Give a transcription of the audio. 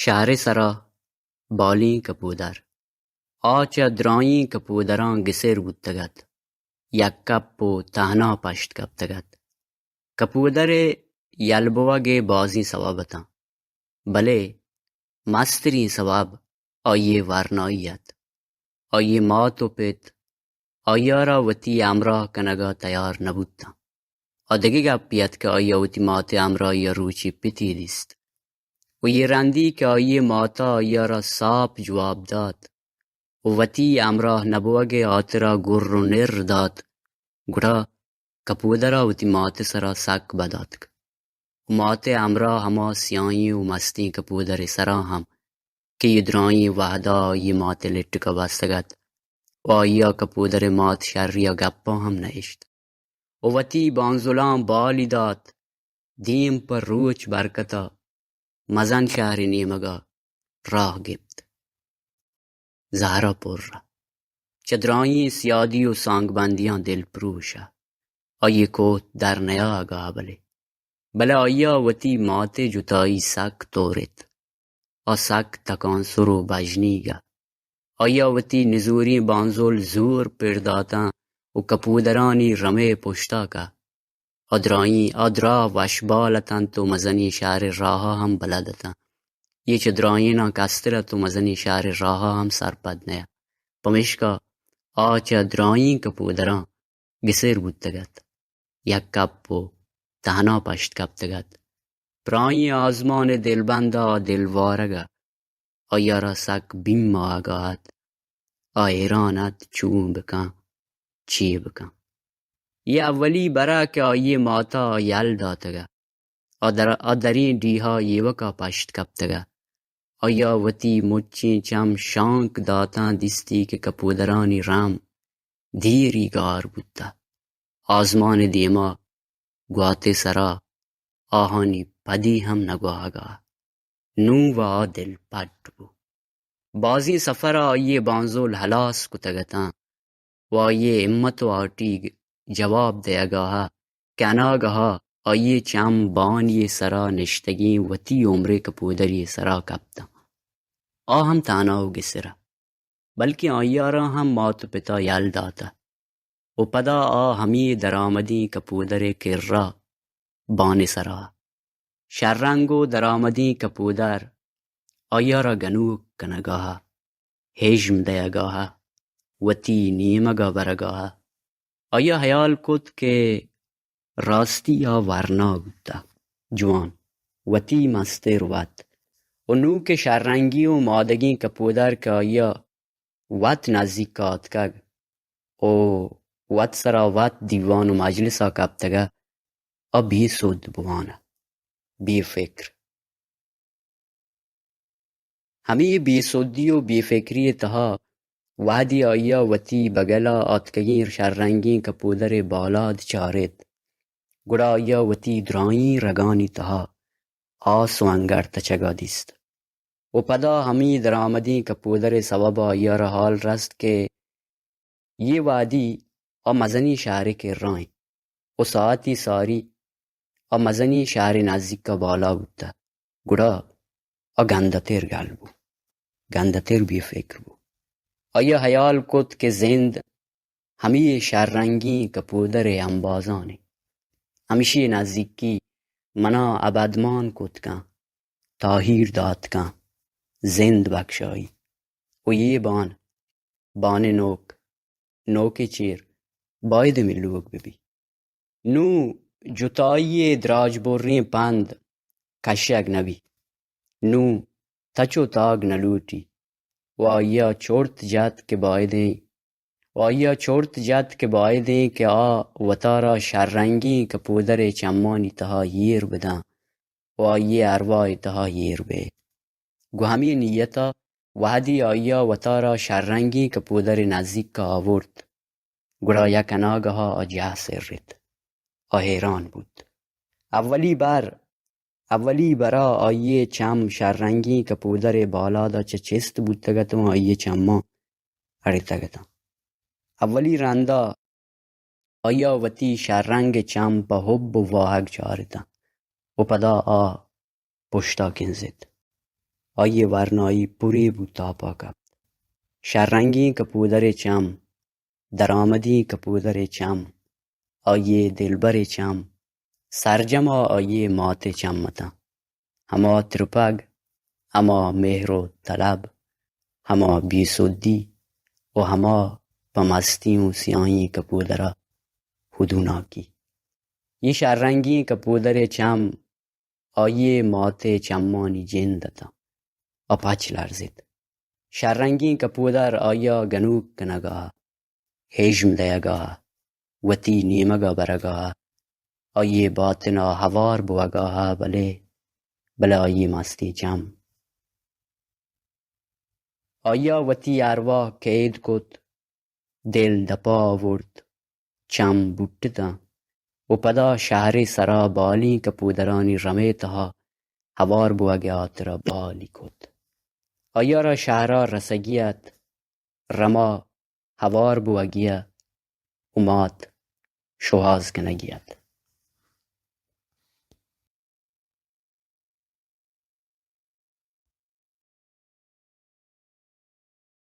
شہر ءِ سرا بالیں کپودر۔ آ چہ درائیں کپودراں گسر بوتگ ات۔ یک کپ ءُ تہنا پشت کپتگ ات۔ کپودر ءِ یل بوگ ءِ بازیں سوب اتاں، بلے مستریں سوب آئی ءِ ورنائی ات۔ آئی ءِ مات ءُ پت آئی ءَ را وتی ہمراہ کنگ ءَ تیار نہ بوتاں۔ آ دگہ گپے ات کہ آئی ءَ وتی مات ءِ ہمراہی ءَ روچے پتی دیست۔ ءُ اے رندی کہ آئی ءِ مات ءَ آئی ءَ را ساپ جواب دات ءُ وتی ہمراہ نہ بوگ ءِ ہاترا گر ءُ نر دات، گڑا کپودر ءَ وتی مات ءِ سرا سک بد آتک۔ ءُ مات ءِ ہمراہ ہما سیاہیں ءُ مستیں کپودر ءِ سرا ہم کہ اے درائیں وہد ءَ آئی ءِ مات ءِ لٹک ءَ بستگ ات ءُ آئی ءَ کپودر ءِ مات شری ءَ گپاں ہم نہ اشت ءُ وتی بانزلاں بالی دات، دیم پہ روچ برکت ءَ مزن شہر ءِ نیمگ ءَ راہ گپت۔ زہر ءَ پر ءَ، چہ درائیں سیادی ءُ سانگبندیاں دلپروش ءَ، آئی ءِ کوہ در نیاہگ ءَ، بلے، بلے آئی ءَ وتی مات ءِ جتائی سک تورت۔ آ سک تکانسر ءُ بژنیگ ءَ۔ آئی ءَ وتی نزوریں بانزل زور پر داتاں ءُ کپودرانی رمے پشتاک ءَ۔ آ درائیں، آ دراہ وشبال اتنت ءُ مزنیں شہر ءِ راہ ءَ ہم بلد اتاں۔ اے چہ درائیناں کستر ات ءُ مزنیں شہر ءِ راہ ءَ ہم سرپد نہ ات۔ پمیشکا آ چہ درائیں کپودراں گسر بوتگ ات۔ یک کپ ءُ تہنا پشت کپتگ ات۔ پرائیں آزمان ءِ دلبند ءَ دل وارگ ءَ آئی ءَ را سک بیم آہگ ءَ ات۔ آ ہیران ات، چون بکن، چے بکن۔ اے اولی بر ءَ کہ آئی ءِ مات ءَ یل داتگ ءَ۔ آ در، آ دریں ڈیہہ ءَ ایوک ءَ پشت کپتگ ءَ۔ آئی ءَ وتی مچیں چم شانک داتاں، دیستی کہ کپودرانی رم دیری گار بوتہ۔ آزمان ءِ دیما گوات ءِ سرا آہانی پدی ہم نہ گواہگ ءَ۔ نوں و آ دل پٹ بو۔ بازیں سفر ءَ آئی ءِ بانزل ہلاس کتگ اتاں ءُ آئی ءِ ہمت ءُ ہاٹیگ جواب دئیگ ءَ کہ اناگہ ءَ آئی ءِ چم بانی ءِ سرا نشتگیں وتی عمر ءِ کپودری ءِ سرا کپتاں۔ آ ہم تہنا ءُ گسر ءَ، بلکیں آئی ءَ را ہم مات ءُ پت ءَ یل داتہ۔ ءُ پدا آ ہمے درآمدیں کپودر ءِ کرا بان ءِ سرا۔ شررنگ ءُ درآمدیں کپودر آئی ءَ را گنوک کنگ ءَ، ہژم دئیگ ءَ، وتی نیمگ ءَ برگ ءَ۔ آئی ءَ ہیال کت کہ راستی آ ورنا بوتہ۔ جوان، وتی مستر وت۔ ءُ نوں کہ شررنگی ءُ مادگیں کپودر کہ آئی ءَ وت نزیک ءَ آتکگ ءُ وت سرا وت دیوان ءُ مجلس ءَ کپتگ ءَ، آ بے سد بوان ءَ، بے فکر۔ ہمے بے سدی ءُ بے فکری ءِ تہا وہدے آئی ءَ وتی بگل ءَ آتکگیں شررنگیں کپودر ءِ بالاد چارت، گڑا آئی ءَ وتی درائیں رگانی تہا آس ءُ انگر تچگ ءَ دیست۔ ءُ پدا ہمے درآمدیں کپودر ءِ سوب ءَ آئی ءَ را ہال رست کہ اے وہدی آ مزنیں شہر ءِ کرا انت ءُ ساعتی ساری آ مزنیں شہر ءِ نزیک ءَ بالا بوتہ، گڑا آ گندتر گل بو، گندتر بے فکر بو۔ آئی ءَ ہیال کت کہ زند ہمے شررنگیں کپودر ءِ امبازان انت۔ ہمشی ءِ نزیکی منا ابدمان کت کن، تاہیر دات کن، زند بکشائی۔ ءُ اے بان، بان ءِ نوک، نوک ءِ چیر باید ملوک بہ بی۔ نوں جتائی ءِ دراج بریں پند کشگ نہ بی۔ نوں تچ ءُ تاگ نہ لوٹی۔ ءُ آئی ءَ چرت جت کہ بائدیں، ءُ آئی ءَ چرت جت کہ بائدیں کہ آ وتارا شررنگیں کپودر ءِ چمانی تہا ایر بداں ءُ آئی ءِ ارواہ ءِ تہا ایر بئیت۔ گوں ہمے نیت ءَ وہدے آئی ءَ وتارا شررنگیں کپودر ءِ نزیک ءَ آورت، گڑا یک اناگہ ءَ آ جاہ سرت۔ آ ہیران بوت۔ اولی بر، اولی بر ءَ آئی ءِ چم شررنگیں کپودر ءِ بالاد ءَ چہ چست بوتگ ات ءُ آئی ءِ چماں اڑتگ اتاں۔ اولی رند ءَ آئی ءَ وتی شررنگ ءِ چم پہ حب ءُ واہگ چارتاں ءُ پدا آ پشت ءَ کنزت۔ آئی ءِ ورنائی پُرے بوت، آپ ءَ کپت۔ شررنگیں کپودر ءِ چم، درآمدیں کپودر ءِ چم، آئی ءِ دلبر ءِ چم، سرجم ءَ آئی ءِ مات ءِ چم اتاں۔ ہما ترپگ، ہما مہر ءُ طلب، ہما بے سدی ءُ ہما پہ مستیں ءُ سیاہیں کپودر ءَ ہدوناکی۔ اے شررنگیں کپودر ءِ چم آئی ءِ مات ءِ چمانی جند اتاں۔ آ پچ لرزت۔ شررنگیں کپودر آئی ءَ گنوک کنگ ءَ، ہژم دئیگ ءَ، وتی نیمگ ءَ برگ ءَ، آئی ءِ باتن ءَ ہوار بوگ ءَ، بلے، بلے آئی ءِ مستیں چم۔ آئی ءَ وتی ارواہ کید کت، دل دپ ءَ آورت، چم بوٹتاں ءُ پدا شہر ءِ سرا بالیں کپودرانی رم ءِ تہا ہوار بوگ ءِ ہاترا بالی کت۔ آئی ءَ را شہر ءَ رسگی ات، رم ءَ ہوار بوگی ءَ ءُ مات شوہاز کنگی ات۔